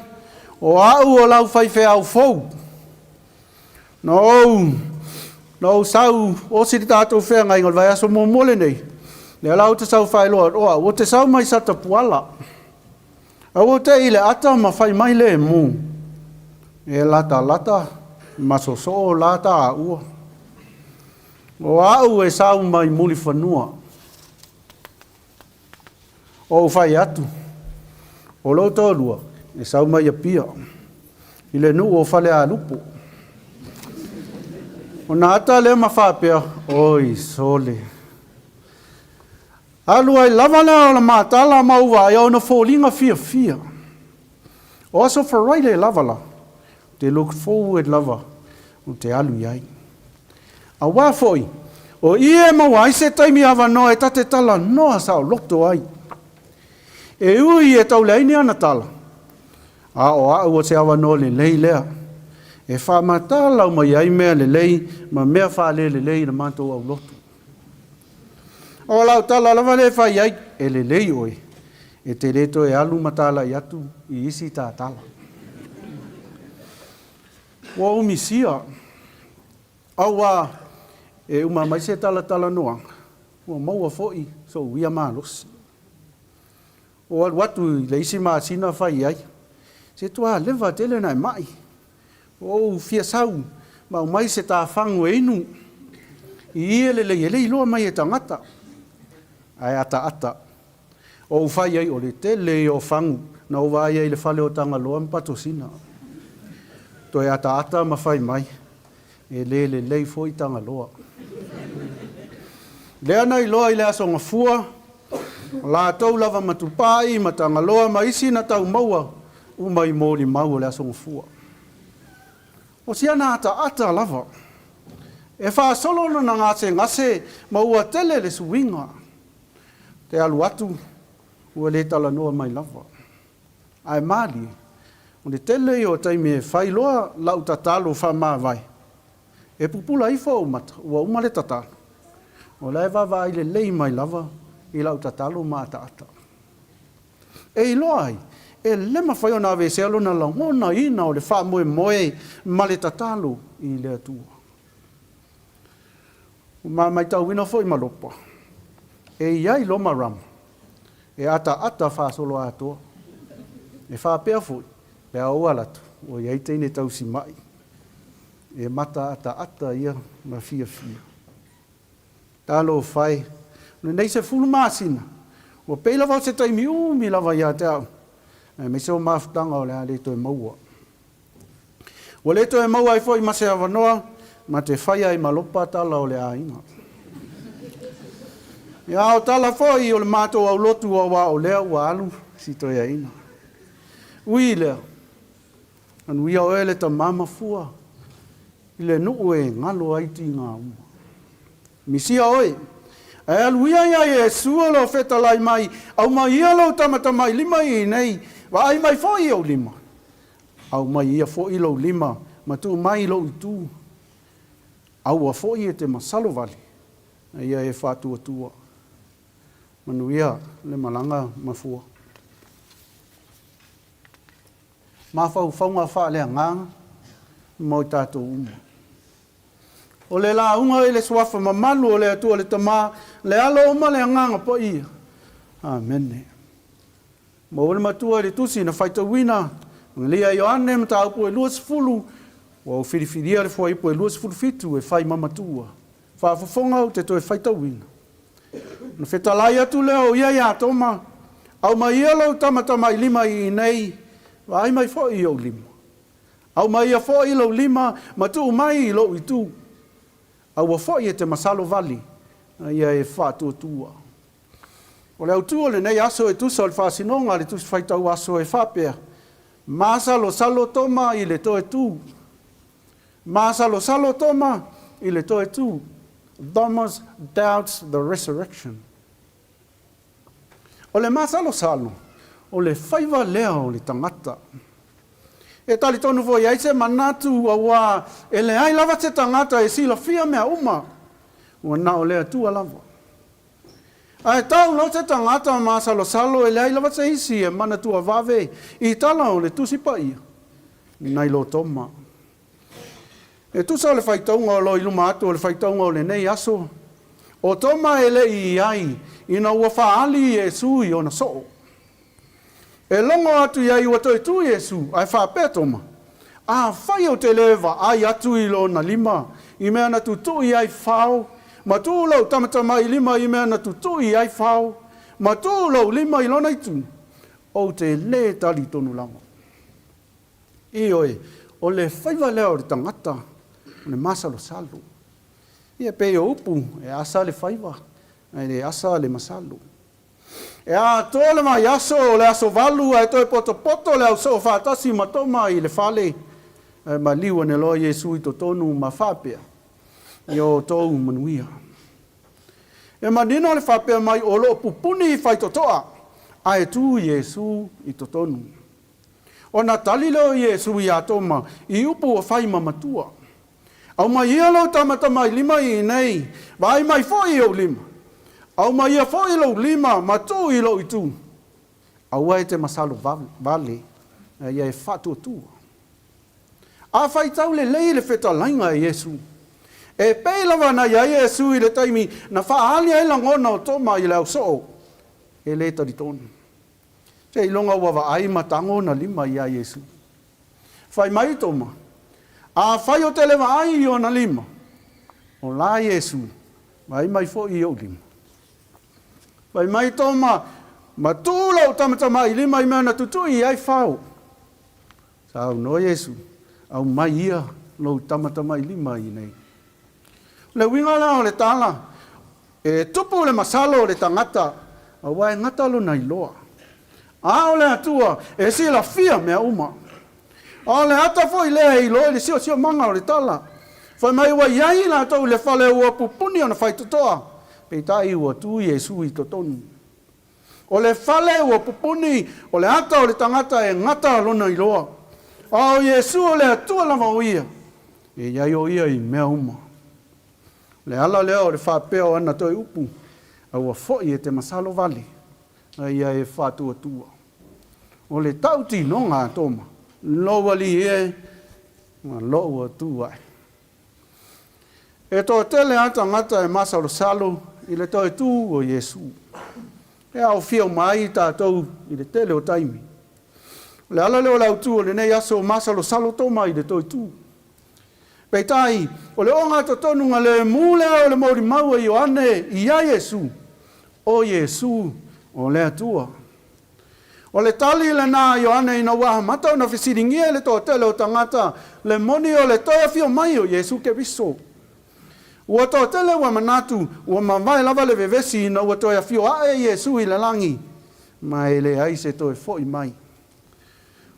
o au o lau faifeau fou. Na ou, na ou sau, osi le tatou feagaiga o le vaiaso muamua lenei, lea la ou te sau faailoa, o au, ou te sau mai Satapuala. Aua ou te i le ata ma fai mai le mu. E latalata ma sosoo la taua. O au e sau mai Mulifanua. Ou fai atu, o lou toalua e sau mai Apia, i le nuu o Falealupo. Ona ata lea ma faapea, Oi sole! Alu ai lava lea o la ma tala ma ou vaai ona foliga fiafia. O aso Faraile lava la, ou te look forward lava ou te alu i ai. Aua foi, o i e maua ai se taimi avanoa e ta te talanoa saoloto ai. E ui e tau leai ni ana tala, a o au o se avanoa lelei lea e faamatalau mai ai mea lelei ma mea faalelelei i le matou aulotu. O lau tala lava lea e fai ai, e lelei oe, e te le toe alu ma talai atu i isi ta tala. Ua umisia, auā e uma mai se talatalanoaga, ua maua foi sou ia malosi. O alu atu i le isi masina fai ai, se tualeva tele na e mai. Ua ou fia sau ma aumai se tafagu e inu i ie lelei e le iloa mai e tagata, ae ataata. O ou fai ai o le tele ia o fagu na ou vaai ai i le fale o Tagaloa ma Patosina. Toe ataata ma fai mai, e le lelei foi Tagaloa. Lea na iloa i le Aso Gafua, o latou lava ma Tupai ma Tagaloa ma isi na tau maua uma i molimau o le Aso Gafua. O si ana ataata lava, e faasolo lona gasegase ma ua tele le suiga. Te alu atu, ua le talanoa mai lava. Ae malie, o le tele ia o taimi e fai loa lau tatalo faamavae, e pupula ifo ou mata, ua uma le tatalo. O la e vaavaai lelei mai lava i lau tatalo ma ataata. E iloa ai, e le mafai ona aveesea lona lagonaina o le faamoemoe ma le tatalo i le Atua. Ua ma matauina foi ma Lopa, e i ai Loma Rama e ataata faasoloatoa. E faapea foi, pe a ou alu atu, ua i ai teine tausimai e mataataata ia ma fiafia. Talofa e, o lenei 10 masina, ua pei lava o se taimi umi lava ia te au, aemaise o mafutaga o le a le toe maua. Ua le toe maua ai foi ma se avanoa ma te fai ai ma Lopa tala o le aiga. Ia, o tala foi o le matou aulotu auā o lea ua alu si toeaina. Ui i lea, anuia oe le tama mafua i le nuu e galo ai tiga uma. Misia oe, ae alu ia iā Iesu o lo o fetalai mai, aumai ia lou tamatamailima i inei, vaai mai foi i ou lima. Aumai ia foi lou lima ma tuu mai i lou itu. Aua foi e te masalo vale, a ia e faatuatua. Manuia le malaga mafua. Mafaufauga faaleagaga mo i tatou uma. O le lauga i le Suafa mamalu o le Atua le Tama, le Alo ma le Agaga Paia. Amene. Maua le Matua i le Tusi na faitauina, Analia Ioane, mataupu e 20, ua ou filifilia le fuaiupu e 27 e fai ma matua. Faafofoga ou te toe faitauina. Ona fetalai atu lea o ia iā Toma, Aumai ia lou tamatamailima i inei, vaai mai foi i ou lima. Aumaia foi lou lima ma tuu mai i lou itu. Aua foi e te masalo vale, a ia e faatuatua. O le autu o lenei aso e tusa o le faasinoga a le Tusi Faitau Aso e faapea, Masalosalo Toma i le toe tu. Masalosalo Toma i le toe tu. Thomas doubts the resurrection. O le masalosalo, o le faiva lea o le tagata. E talitonu foi i ai se manatu auā e leai lava se tagata e silafia mea uma, ua na o le Atua lava. Ae tau loa se tagata masalosalo e leai lava se isi e manatua vave i tala o le Tusi Paia, nai lo Toma. E tusa o le faitauga o lo i luma atu o le faitauga o lenei aso, o Toma e le i i ai ina ua faaali Iesu i ona soo. E logo atu i ai ua toe tu Iesu, ae faapea Toma, Afai ou te le vaai atu i lona lima i mea na tutui ai fao, ma tuu lou tamatamailima i mea na tutui ai fao, ma tuu lou lima i lona itu, ou te le talitonu lava. Ioe, o le faiva lea o le tagata, o le masalosalo. Ia, e pei o upu, e asa le faiva, ae le asa le masalo. E atoa le vaiaso o le aso valu ae toe potopoto le ausoo faatasi ma Toma i le fale, ae maliu ane loa Iesu i totonu ma faapea, Ia outou manuia. E manino le faapea mai o lo o pupuni i faitotoa, ae tu Iesu i totonu. Ona tali lea o Iesu iā Toma i upu ua fai ma matua, Aumai ia lou tamatamailima i inei, vaai mai foi i ou lima. Aumai ia foi lou lima ma tuu i lou itu. Aua e te masalo vale, a ia e faatuatua. A faitau lelei le fetalaiga e Iesu. E pei lava na i ai Iesu i le taimi na faaali ai lagona o Toma i le ausoo, e le talitonu. Seiloga ua vaai ma tago ona lima iā Iesu. Fai mai Toma, Afai ou te le vaai i ona lima, o la Iesu, vaai mai foi i ou lima. Fai mai Toma, Matuu lou tamatamailima i mea na tutui ai fao. Saunoa Iesu, Aumai ia lou tamatamailima i inei. O le uiga la o le tala, E tupu le masalo o le tagata, aua e gata lona iloa. A o le Atua e silafia mea uma. A o le ata foi lea e iloa i le siosiomaga o le tala. Fai mai ua i ai i latou i le fale ua pupuni ona faitotoa, peitai ua tu Iesu i totonu. O le fale ua pupuni, o le ata o le tagata e gata lona iloa. A o Iesu o le Atua lava o ia, e i ai o ia i mea uma. O le ala lea o le faapea o ana toe upu, Aua foi e te masalo vale, a ia e faatuatua. O le tautinoga a Toma, Lou alii e, ma lou Atua e. E toatele lava tagata e masalosalo i le toe tū o Iesu. E aofia uma ai tatou i le tele o taimi. O le ala lea o le autu o lenei aso, masalosalo Toma i le toe tū. Peitai, o le ogatotonuga lemu lea o le molimau a Ioane iā Iesu, o Iesu o le Atua. O le tali lena a Ioane ina ua amata ona fesiligia e le toatele o tagata le moni o le toe afio mai o Iesu Keriso. Ua toatele ua manatu ua mavae lava le vevesi ina ua toe afio ae Iesu i le lagi, ma e leai se toe foi mai.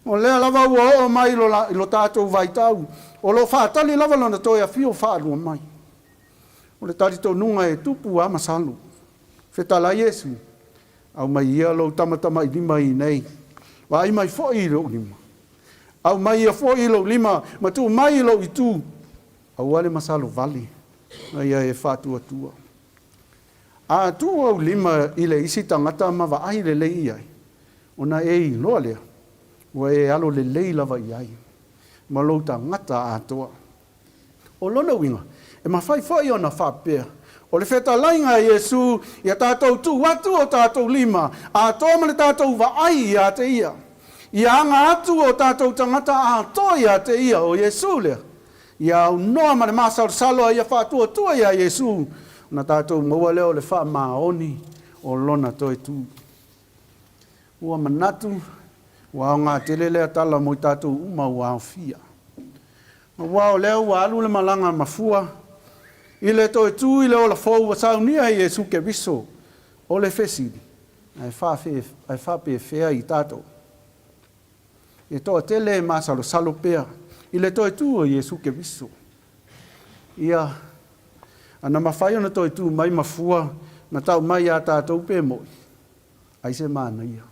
O lea lava ua oo mai i lo tatou vaitau, o lo o faatali lava lona toe afio faalua mai. O le talitonuga e tupu a masalo. Fetalai Iesu, Aumai ia lou tamatamailima i inei, vaai mai foi i lou lima. Aumai ia foi i lou lima ma tuu mai i lou itu, aua le masalo vale a ia e faatuatua. A tuu ou lima i le isi tagata ma vaai lelei i ai, ona e iloa lea, ua e alo lelei lava i ai ma lou tagata atoa. O lona uiga, e mafai foi ona faapea, o le fetalaiga a Iesu ia tatou tuu atu o tatou lima atoa ma le tatou vaai ia te Ia. Ia aga atu o tatou tagata atoa ia te Ia, o Iesu lea. Ia aunoa ma le masalosalo a ia faatuatua iā Iesu, ona tatou maua lea o le faamaoni o Lona toe tu. Ua manatu, ua aoga tele lea tala mo i tatou uma ua aofia. Aua o lea ua alu le malaga mafua i le toe tu i le ola fou ua saunia e Iesu Keriso, o le fesili, ae faapefea i tatou? E toatele e masalosalo pea i le toe tu o Iesu Keriso. Ia, ana mafai ona toe tu mai mafua ma tau mai iā tatou pe moʻi, ai se manaia.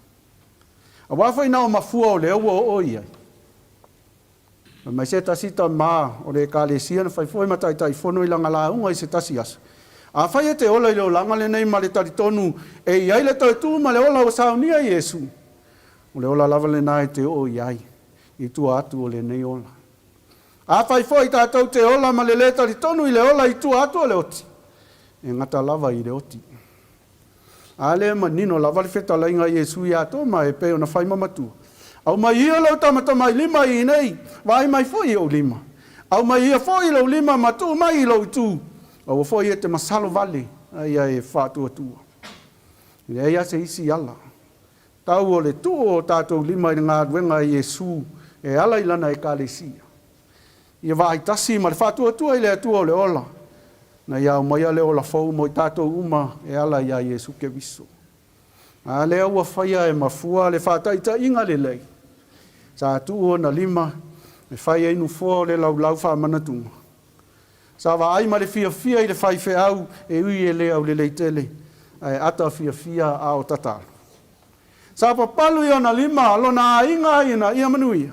Aua foi na o mafua o lea ua oo i ai. Fai mai se tasi tama o le Ekalesia na fai foi ma Taitaifono i lana lauga i se tasi aso, Afai e te ola i le olaga lenei ma le talitonu e i ai le toe tu ma le ola ua saunia e Iesu, o le ola lava lena e te oo i ai i tua atu o lenei ola. Afai foi tatou te ola ma le lē talitonu i le ola i tua atu o le oti, e gata lava i le oti. A lea e manino lava le fetalaiga a Iesu iā Toma e pei ona fai ma matua, Aumai ia lou tamatamailima i inei, vaai mai foi i ou lima. Aumai ia foi lou lima ma tuu mai i lou itu, aua foi e te masalo vale a ia e faatuatua. E leai lava se isi ala. Tau o le tuu o tatou lima i le galuega a Iesu e ala i Lana Ekalesia. Ia vaai tasi ma le faatuatua i le Atua o le ola, na ia aumaia le ola fou mo i tatou uma e ala iā Iesu Keriso. A lea ua faia e mafua le faataitaiga lelei. Sa tuu ona lima e fai ai nofoa o le laulau faamanatuga. Sa vaai ma le fiafia i le faifeau e ui e le aulelei tele, ae ata fiafia a o tatalo. Sa papalu i ona lima lona aiga ina ia manuia.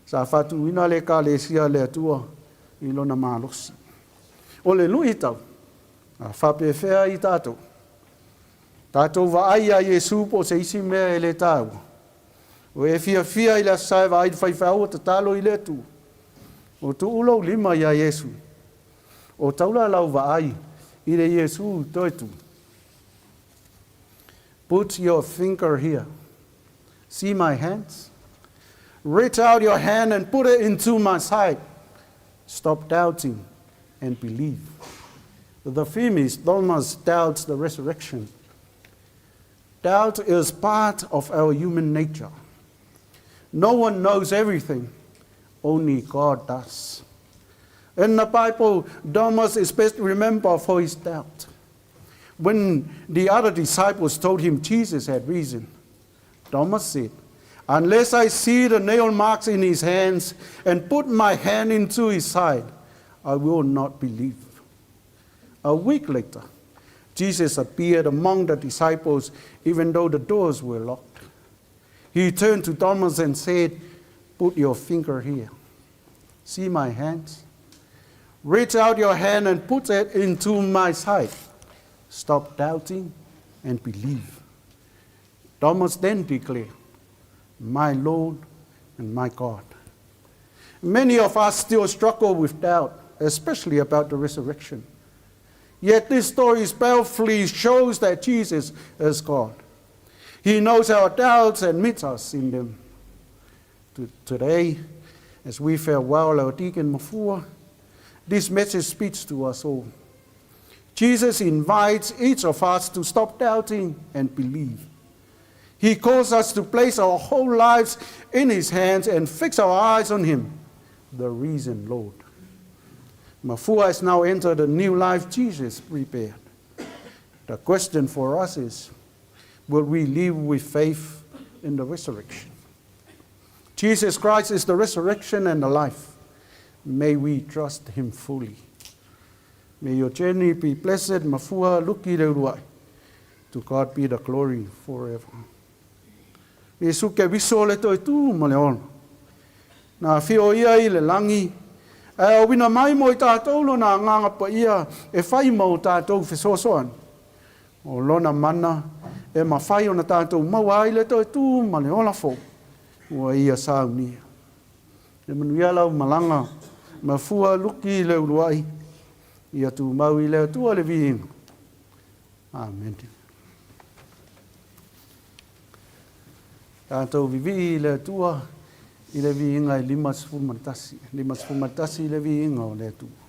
Sa faatuina le Ekalesia a le Atua i lona malosi. O le luitau, a faapefea ai tatou? Tatou vaai iā Iesu po o se isi mea e le taua. O e fiafia i le Aso Sa e vaai i le faifeau o tatalo i le Atua. O tuu lou lima iā Iesu. O taula lau vaai i le Iesu toe tu. Put your finger here. See my hands? Reach out your hand and put it into my side. Stop doubting and believe. The theme is Thomas doubts the resurrection. Doubt is part of our human nature. No one knows everything, only God does. In the Bible, Thomas is best remembered for his doubt. When the other disciples told him Jesus had risen, Thomas said, Unless I see the nail marks in his hands and put my hand into his side, I will not believe. A week later, Jesus appeared among the disciples even though the doors were locked. He turned to Thomas and said, Put your finger here. See my hands? Reach out your hand and put it into my side. Stop doubting and believe. Thomas then declared, My Lord and my God. Many of us still struggle with doubt, especially about the resurrection. Yet this story powerfully shows that Jesus is God. He knows our doubts and meets us in them. Today, as we farewell our deacon Mafua, this message speaks to us all. Jesus invites each of us to stop doubting and believe. He calls us to place our whole lives in His hands and fix our eyes on Him, the risen Lord. Mafua has now entered a new life Jesus prepared. The question for us is will we live with faith in the resurrection? Jesus Christ is the resurrection and the life. May we trust him fully. May your journey be blessed, Mafua Luki Leuluai. To God be the glory forever. Iesu Keriso le toe tu ma le ola. Na afio ia i le lagi, ae auina mai mo i tatou lona Agaga Paia e fai ma o tatou fesoasoani. O lona mana e mafai ona tatou maua ai le toe tu ma le ola fou ua ia saunia. E manuia lau malaga ma fua luki i le uluai, ia tumau i le Atua le viiga. Amene. Tatou vivii i le Atua i le viiga e 51, 51 i le viiga o le Atua.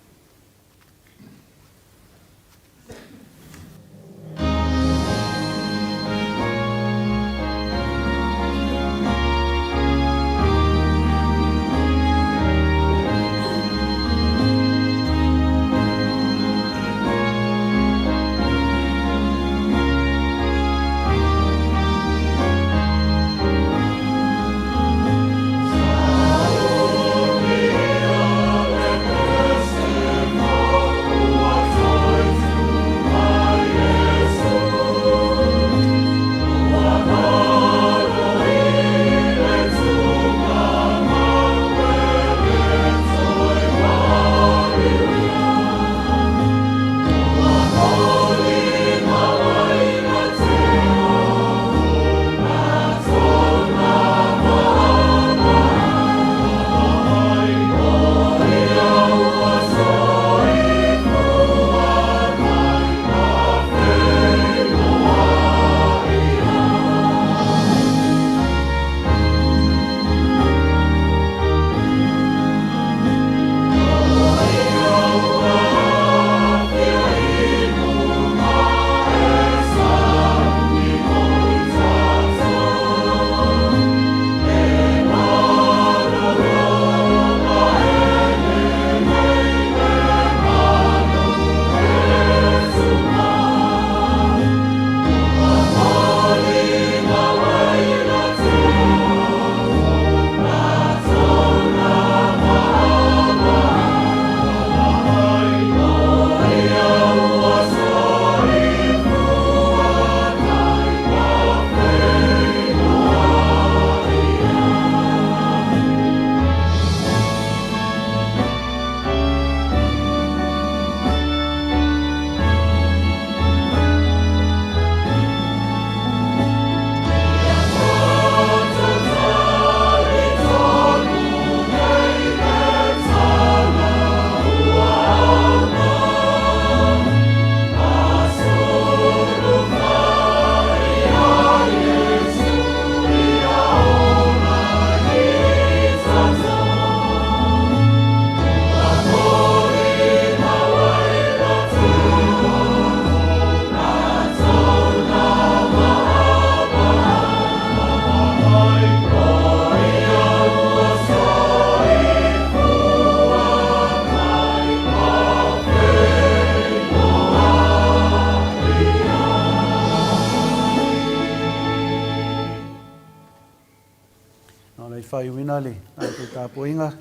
Nō reira, whaiuina le tatou tapuaiga,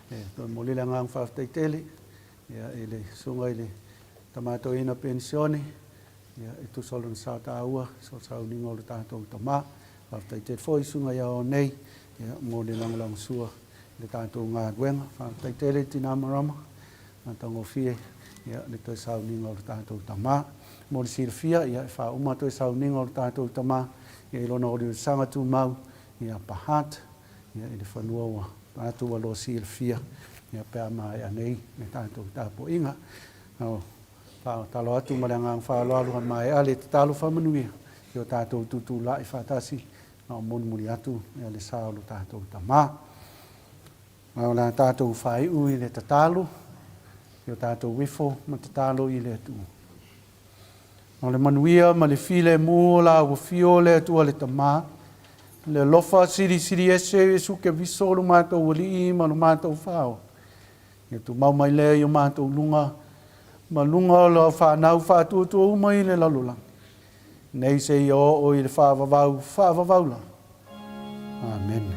e toe momoli le agaga faafetai tele i le susuga i le Tama Toeaina Penisione. Ia, e tusa o lona sao taua, so sauniga o le tatou Tama. Faafetai tele foi Susuga ia Onei, ia, mo le lagolagosua i le tatou galuega. Faafetai tele i Tina Marama, matagofie, ia, le toe sauniga o le tatou Tama. Mo le silafia, ia, e faauma toe sauniga o le tatou Tama, ia, i lona oliolisaga tumau, ia, Pahat, ia, i le fanua ua tatou ua loa silafia, ia, pe a maea nei le tatou tapuaiga. Faatalo atu ma le agaga faaaloalo a maea le tatalo faamanuia i o tatou tutulai faatasi a o molimoli atu le sa o lo tatou Tama. Ma o le a tatou faaiu i le tatalo i o tatou ifo ma tatalo i le Atua. O le manuia ma le filemu o la ua fio le Atua le Tama, le alofa silisili ese Iesu Keriso lo matou Alii ma lo matou Faaoa. Ia tumau mai lea i o matou luga ma luga o lau fanau faatuatua uma i le lalolagi, nei seia oo i le faavavau faavavau lava. Amene.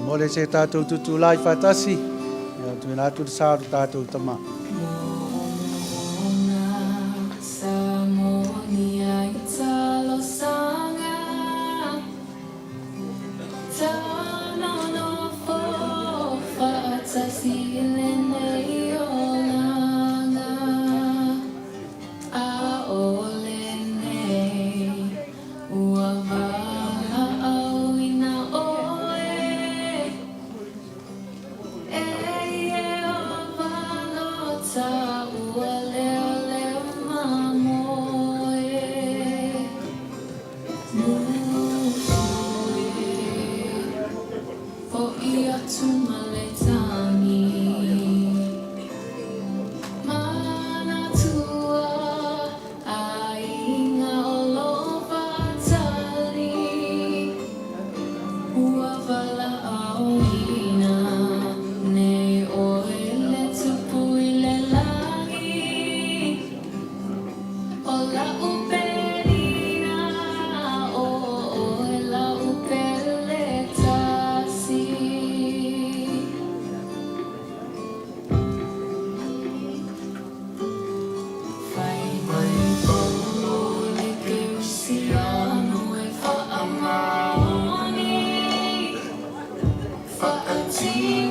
Mole se tatou tutulai faatasi, ia tuuina atu le sa o le tatou tama. ʻAʻole nei ua walaʻauina ʻoe E Iēhova no ta ua leoleo mamoe Musu e hoʻi atu ma le tani Manatua ʻaiga o Lovatali Ua walaʻauina nei ʻoe le tupu i le lagi ʻO laʻu pelina ʻo ʻoe laʻu pele tasi. Fai mai Paulo le Kerisiano e faamaoni, faatino.